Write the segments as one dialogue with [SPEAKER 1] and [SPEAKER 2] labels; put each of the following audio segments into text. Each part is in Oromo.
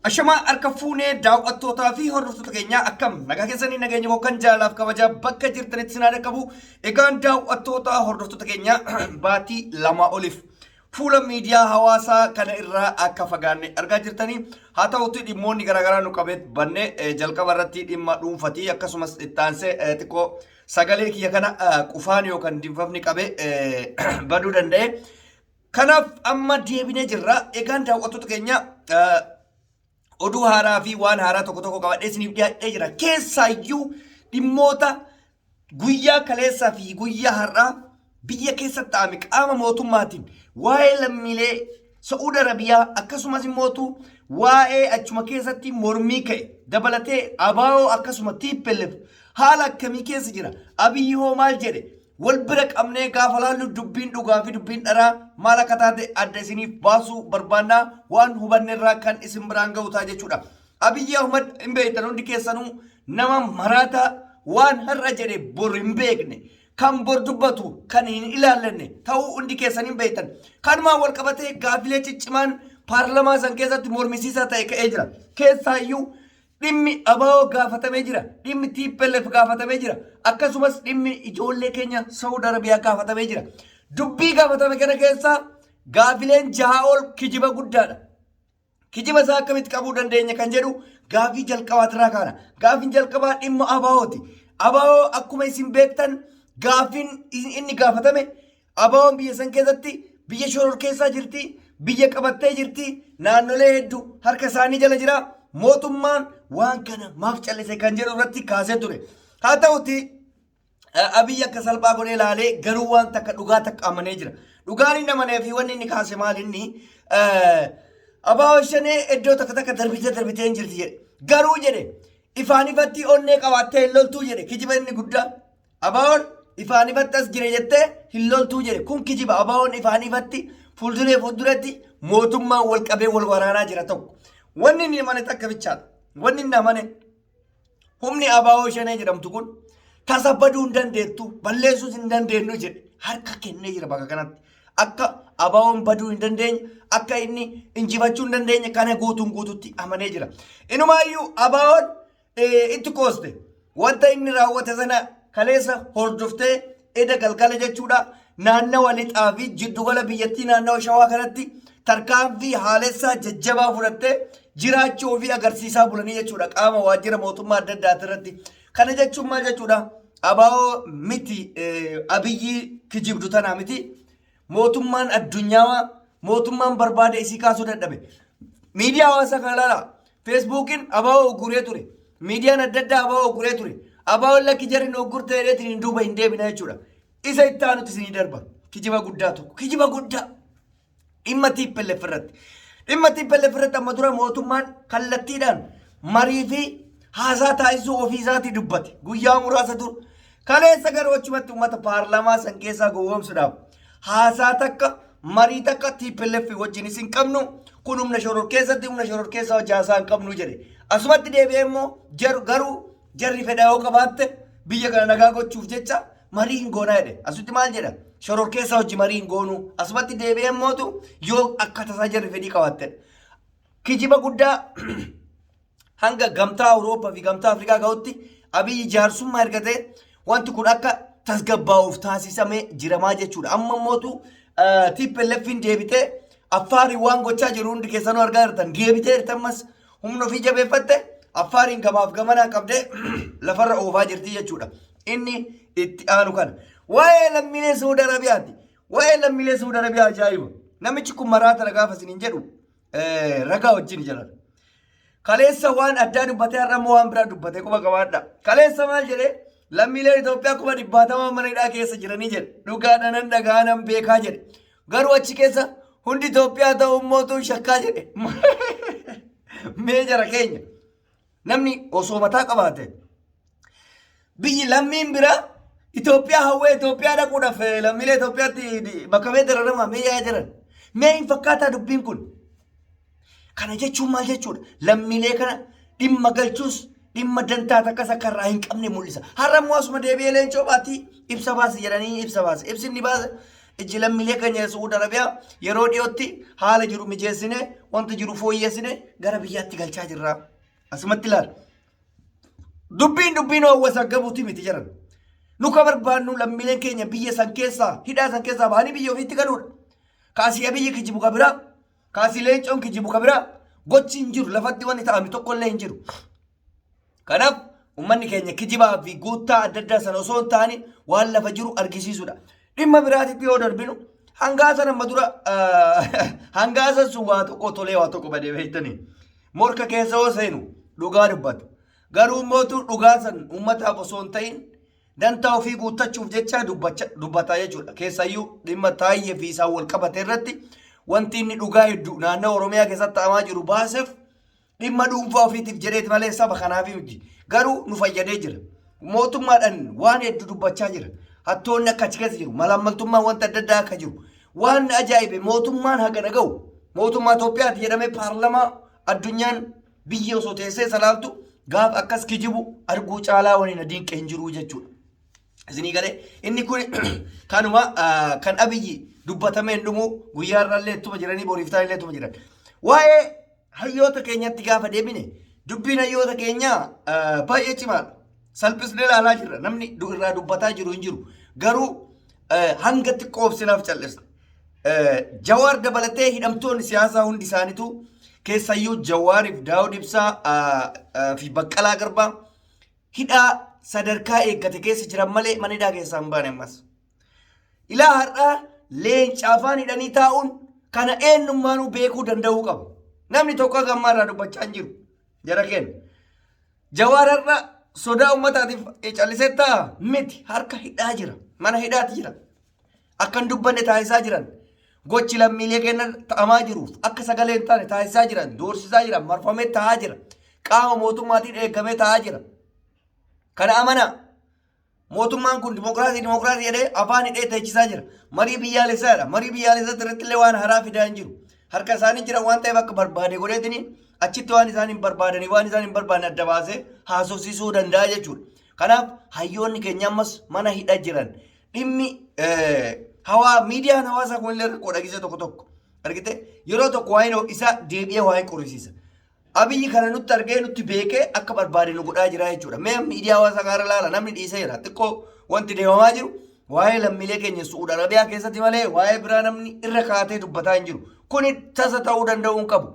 [SPEAKER 1] Ashamaa harka fuunee daawwattootaa fi hordoftoota keenyaa, akkam nagaa keessanii? Nageenya koo kan jaalalaaf kabajaa bakka jirtanitti sinaa dhaqqabu. Egaan daawwattoota hordoftoota keenyaa, baatii 2 oliif fuula miidiyaa hawaasaa kana irraa akka fagaanne argaa jirtanii. Haa ta'utti dhimmoonni garaagaraa nu qabee banne. Jalqaba irratti dhimma dhuunfatii, akkasumas ittaansee xiqqoo sagalee kiyya kana qufaan yookaan dinfafni qabee baduu danda'e. Kanaaf amma deebinee jirra. Egaan daawwattoota keenya, oduu haaraa fi waan haaraa tokko tokko qabadhee isiniif dhiyaadhee jira. Keessaayyuu dhimmoota guyyaa kaleessaa fi guyyaa har'aa biyya keessatti ta'ame, qaama mootummaatiin waa'ee lammiilee Sa'uud Arabiyaa, akkasumas immootu waa'ee achuma keessatti mormii ka'e dabalatee, ABO akkasuma TPLF haala akkamii keessa jira, Abiyyi hoo maal jedhe, wal bira qabnee gaafa laallu dubbiin dhugaa fi dubbiin dharaa maal akka taate adda isiniif baasuu barbaannaa, waan hubanne irraa kan isin biraan ga'u ta'a jechuudha. Abiyyi Ahmad hin beektan hundi keessanuu, nama maraataa waan har'a jedhe bor hin beekne, kan bor dubbatu kan hin ilaallanne ta'uu hundi keessan hin beektan. Kanumaan wal qabatee gaafilee ciccimaan paarlamaa san keessatti mormisiisaa ta'e ka'ee jira. Keessaayyuu dhimmi ABO gaafatamee jira. Dhimmi TPLF gaafatamee jira. Akkasumas dhimmi ijoollee keenya Saudi Arabiyaa gaafatamee jira. Dubbii gaafatame kana keessaa gaafileen jaha ol kijiba guddaadha. Kijiba isaa akkamitti qabuu dandeenya kan jedhu gaafii jalqabaatirraa kaana. Gaafiin jalqabaa dhimma ABOti. ABO akkuma isin beektan, gaafiin inni gaafatame, ABOn biyya san keessatti biyya shororkeessaa jirti, biyya qabattee jirti, naannolee hedduu harka isaanii jala jira. Mootummaan waan kana maaf callise kan jedhu irratti kaasee ture. Haa ta'uti Abiyyi akka salphaa godhee ilaalee, garuu waan takka dhugaa takka amanee jira. Dhugaan inni amanee fi wanni inni kaase maal? Inni ABO Shanee iddoo takka takka darbitee darbitee hin jirti jedhe. Garuu jedhe, ifaan ifatti onnee qabaattee hin loltuu jedhe. Kijiba inni guddaa. ABOn ifaan ifatti as jira jettee hin loltuu jedhe. Kun kijiba. ABOn ifaan ifatti fuulduree fuulduratti mootummaan wal qabee wal waraanaa jira tokko. Wanni inni amane takka bichaadha. Wanni inni amane, humni ABO Shanee jedhamtu kun tasa baduu hin dandeettu, balleessuus hin dandeenyu jedhe. Harka kennee jira bakka kanatti. Akka ABOn baduu hin dandeenye, akka inni injifachuu hin dandeenye kana guutuun guututti amanee jira. Inumaayyuu ABOn itti qooste. Wanta inni raawwate sana kaleessa hordoftee eda galgala jechuudha, naannawa lixaa fi jiddugala biyyattii, naannawa Shawaa kanatti tarkaanfii haalessaa jajjabaa fudhattee jiraachuu ofii agarsiisaa bulanii jechuudha, qaama waajjira mootummaa adda addaati irratti. Kana jechuun maal jechuudha? ABO miti, Abiyyi kijibdu tanaa miti. Mootummaan addunyaa, mootummaan barbaade isii kaasuu dadhabe. Miidiyaa hawaasaa kana ilaalaa. Feesbuukiin ABO ugguree ture. Miidiyaan adda addaa ABO ugguree ture. ABOn lakki, jarri nu uggurtee jedheetiin hin duuba hin deebina jechuudha. Isa itti aanutti isinii darba. Kijiba guddaa tokko. Kijiba guddaa. Dhimma TPLF irratti. Dhimma TPLF irratti amma dura mootummaan kallattiidhaan marii fi haasaa taasisuu ofii isaatii dubbate. Guyyaa muraasa dura. Kaleessa garuu achumatti uummata paarlaamaa san keessaa gowwoomsuudhaaf haasaa takka, marii takka TPLF wajjin isin qabnu, kun humna shoror keessatti, humna shoror keessaa hojii haasaa hin qabnu jedhe. Asumatti deebi'ee immoo garuu jarri fedha yoo qabaatte biyya kana nagaa gochuuf jecha marii hin goonaa jedhe. Asitti maal jedha? Shoror keessaa hojii marii hin goonuu. Asumatti deebi'ee immootu yoo akka tasaa jarri fedhii qabaatte. Kijiba guddaa hanga Gamtaa Awurooppaa fi Gamtaa Afrikaa ga'utti Abiyyi jaarsummaa ergatee wanti kun akka tasgabbaa'uuf taasisamee jiramaa jechuudha. Amma immootu TPLFin deebitee Affaariin waan gochaa jiru hundi keessanuu argaa jirtan. Deebitee jirti, ammas humna ofii jabeeffatte, Affaariin gamaaf gamanaa qabdee lafarra oofaa jirti jechuudha. Inni itti aanu kana. Waa'ee lammiilee Saudi Arabiyaati. Waa'ee lammiilee Saudi Arabiyaa ajaa'iba. Namichi kun maraata gaafa isiniin jedhu ragaa wajjin jiran. Kaleessa waan addaa dubbatee, har'a immoo waan biraa dubbatee, quba qabaadha. Kaleessa maal jedhee? Lammiileen Itoophiyaa 80,000 mana hidhaa keessa jiranii jedhe. Dhugaadha, nan dhagaa, nan beekaa jedhe. Garuu achi keessa hundi Itoophiyaa ta'uu mootuu shakkaa jedhe. Mee jara keenya, namni osoo mataa qabaate, biyyi lammiin biraa Itoophiyaa hawwee Itoophiyaa dhaquudhaaf lammiilee Itoophiyaatti makamee dararama mee yaa jiran. Mee hin fakkaataa dubbiin kun? Kana jechuun maal jechuudha? Lammiilee kana dhimma galchuus dhimma dantaa takkas akka irraa hin qabne mul'isa. Har'a immoo asuma deebi'ee Leencoo Baatii ibsa baase jedhanii ibsa baase. Ibsi inni baase, Ijji lammiilee keenya Su'uud Arabiyaa yeroo dhiyootti haala jiru mijeessine, wanta jiru fooyyessine gara biyyaatti galchaa jirra. Asumatti ilaala. Dubbiin dubbiin hawwasa gabuuti miti jedhan. Nu ka barbaannu lammiileen keenya biyya san keessaa hidhaa san keessaa bahanii biyya ofiitti galuudha. Kaasii Abiyyi kijibu ka biraa, kaasii Leencoon kijibu ka biraa gochi hin jiru, lafatti wanni ta'ame tokko illee hin jiru. Kanaaf uummanni keenya kijibaa fi guuttaa adda addaa sana osoo hin taane waan lafa jiru argisiisuudha. Dhimma biraatitti yoo darbinu, hangaasan amma dura hangaasan sun waa tokko tolee waa tokko badee beektanii. Morka keessa yoo seenu dhugaa dubbata. Garuu mootu dhugaa san uummataaf osoo hin ta'in dantaa ofii guuttachuuf jecha dubbata jechuudha. Keessayyuu dhimma Taayyee fi isaan wal qabate irratti wanti inni dhugaa hedduu naannoo Oromiyaa keessatti ta'amaa jiru baaseef dhimma dhuunfaa ofiitiif jedheeti malee saba kanaaf miti. Garuu nu fayyadee jira. Mootummaadhaan waan hedduu dubbachaa jira. Hattoonni akka achi keessa jiru, malaammaltummaan wanta adda addaa akka jiru. Waan ajaa'ibe, mootummaan haga dhaga'u mootummaa Itoophiyaati jedhamee paarlamaa addunyaan biyyi osoo teessee salaaltu gaaf akkas kijibu arguu caalaa waliin adiin hin jiru jechuudha. Isinii galee? Inni kun kanuma kan Abiyyi dubbatamee hin dhumu, guyyaa irraallee ittuma jiranii, boriif ta'an illee ittuma jiran. Waa'ee hayyoota keenyatti gaafa deebine, dubbiin hayyoota keenyaa baay'ee cimaadha. Salphisnee ilaalaa jirra. Namni irraa dubbataa jiru hin jiru. Garuu hanga xiqqoo obsinaaf callisna. Jawaar dabalatee hidhamtoonni siyaasaa hundi isaaniitu, keessayyuu Jawaariif Daawud Ibsaa fi Baqqalaa Garbaa hidhaa sadarkaa eeggate keessa jiran malee mana hidhaa keessaa hin baane ammas. Ilaa har'aa leenca afaan hidhanii taa'uun kana eenyummaanuu beekuu danda'uu qabu. Namni tokko akka ammaa irraa dubbachaa hin jiru. Jara keenya. Jawaar har'a sodaa uummataatiif callisee taa'a miti, harka hidhaa jira. Mana hidhaati jira. Akka hin dubbanne taasisaa jiran. Gochi lammiilee keenya ta'amaa jiruuf akka sagalee hin taane taasisaa jiran, doorsisaa jiran, marfamee taa'aa jira. Qaama mootummaatiin eegamee taa'aa jira. Kana amanaa. Mootummaan kun dimokiraasii dimokiraasii jedhee afaan hidhee teechisaa jira. Marii biyyaalessaadha. Marii biyyaalessaa irratti illee waan haraa fidaa hin jiru. Harka isaanii jira waan ta'eef akka barbaade godheetini achitti waan isaan hin barbaadanii waan isaan hin barbaanne adda baasee haasofsiisuu danda'a jechuudha. Kanaaf hayyoonni keenya ammas mana hidha jiran. Dhimmi hawaa miidiyaan hawaasaa kun illee rakkoo dhageesse tokko tokko. Argite, yeroo tokko waa'een isaa deebi'ee waa'ee qorrisiisa. Abiyyi kana nutti argee nutti beekee akka barbaade nu godhaa jira jechuudha. Mee miidiyaa hawaasaa kana ilaala, namni dhiiseera. Xiqqoo wanti deemamaa jiru waa'ee lammiilee keenya Su'uud Arabiyaa keessatti malee waa'ee biraa namni irra kaatee dubbataa hin jiru. Kuni tasa ta'uu danda'uu hin qabu.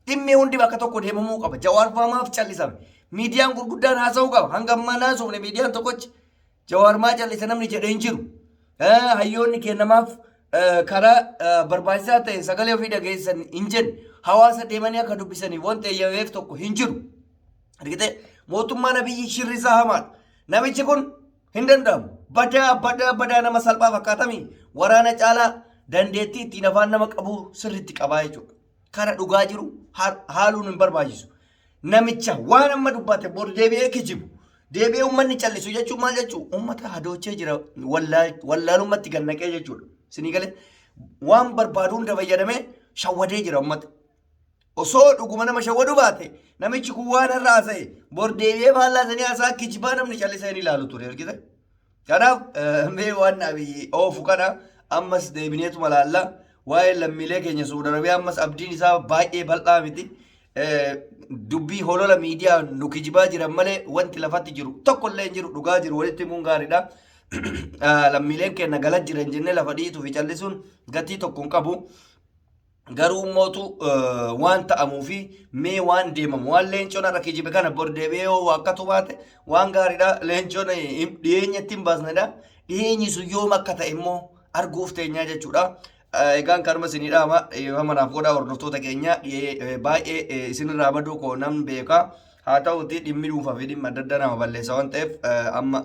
[SPEAKER 1] Dhimmi hundi bakka tokko deemamuu qaba. Jawaar faamaaf callisame. Miidiyaan gurguddaan haasa'uu qaba. Hanga ammaa naasofne miidiyaan tokkochi. Jawaar maa callise namni jedhe hin jiru. Hayyoonni kennamaaf karaa barbaachisaa ta'e sagalee ofii dhageessan hin jenne, hawaasa deemanii akka dubbisaniif wanti eeyyameef tokko hin jiru. Argitee, mootummaan Abiyyi shirri isaa hamaadha. Namichi kun hin danda'amu. Badaa badaa badaa nama salphaa fakkaatamii waraana caalaa dandeettii ittiin afaan nama qabu sirriitti qabaa jechuudha. Kana dhugaa jiru haaluun hin barbaachisu. Namicha waan amma dubbate bor deebi'ee kijibu. Deebi'ee uummanni callisu jechuun maal jechuu? Uummata hadoochee jira, wallaalummatti gannaqee jechuudha. Isinii galee? Waan barbaadu hunda fayyadamee shawwadee jira uummata. Osoo dhuguma nama shawwaduu baate, namichi kun waan har'a haasa'e bor deebi'ee faallaa sanii haasaa kijibaa namni callisee hin ilaalu ture, argite. Kanaaf mee waan Abiyyi oofu kana ammas deebineetuma laalla. Waa'ee lammiilee keenya Suudi Arabiyaa ammas abdiin isaa baay'ee bal'aa miti. Dubbii holola miidiyaa nu kijibaa jiran malee wanti lafatti jiru tokko illee hin jiru. Dhugaa jiru walitti himuun gaariidha. Lammiileen keenya gala jiran jennee lafa dhiituu fi callisuun gatii tokko hin qabu. Garuu mootu waan ta'amuu fi mee waan deemamu waan Leencoon har'a kijibe kana bor deebi'ee yoo akkatu baate waan gaariidha. Leencoon dhiyeenyatti hin baasnedha. Dhiyeenyi sun yoom akka ta'e immoo arguuf teenyaa jechuudha. Egaan kanuma isinii dhaama, dhiifama naaf godhaa hordoftoota keenya, baay'ee isinirraa baduu koo nan beeka. Haa ta'uti dhimmi dhuunfaa fi dhimma adda addaa nama balleessa waan ta'eef amma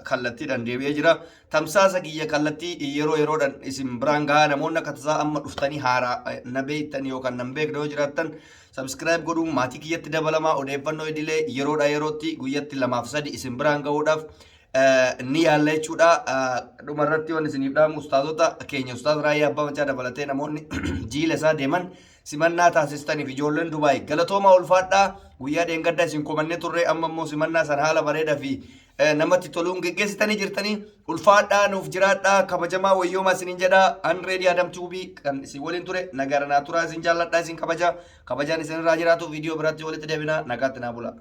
[SPEAKER 1] kallattiidhaan deebi'ee jira. Tamsaasa kiyya kallattii yeroo yeroodhaan isin biraan gahaa, namoonni akka tasaa amma dhuftanii haaraa na beektan yookaan nan beekne yoo jiraattan, subscribe godhuun maatii kiyyatti dabalamaa. Odeeffannoo idilee yeroodhaa yerootti guyyatti lamaaf sadi isin biraan gahuudhaaf ni yaalla jechuudha. Dhumarratti wanni isiniif dhaamu, ustaazota keenya, Ustaaz Raayyaa Abbaa Macaa dabalatee namoonni jiila isaa deeman simannaa taasistaniif ijoolleen Dubaay galatoomaa, ulfaadhaa. Guyyaa dheengaddaa isin komannee turre, amma immoo simannaa san haala bareedaa fi Namatti toluun geggeessitanii jirtanii. Ulfaadhaa, nuuf jiraadhaa, kabajamaa, wayyoomaa isiniin jedha. An Reedii Adam Tuubii kan isin waliin ture. Nagaara naa turaa, isin jaalladhaa, isin kabaja. Kabajaan isin irraa jiraatu. Viidiyoo biraatti walitti deebina, nagaatti naa bula.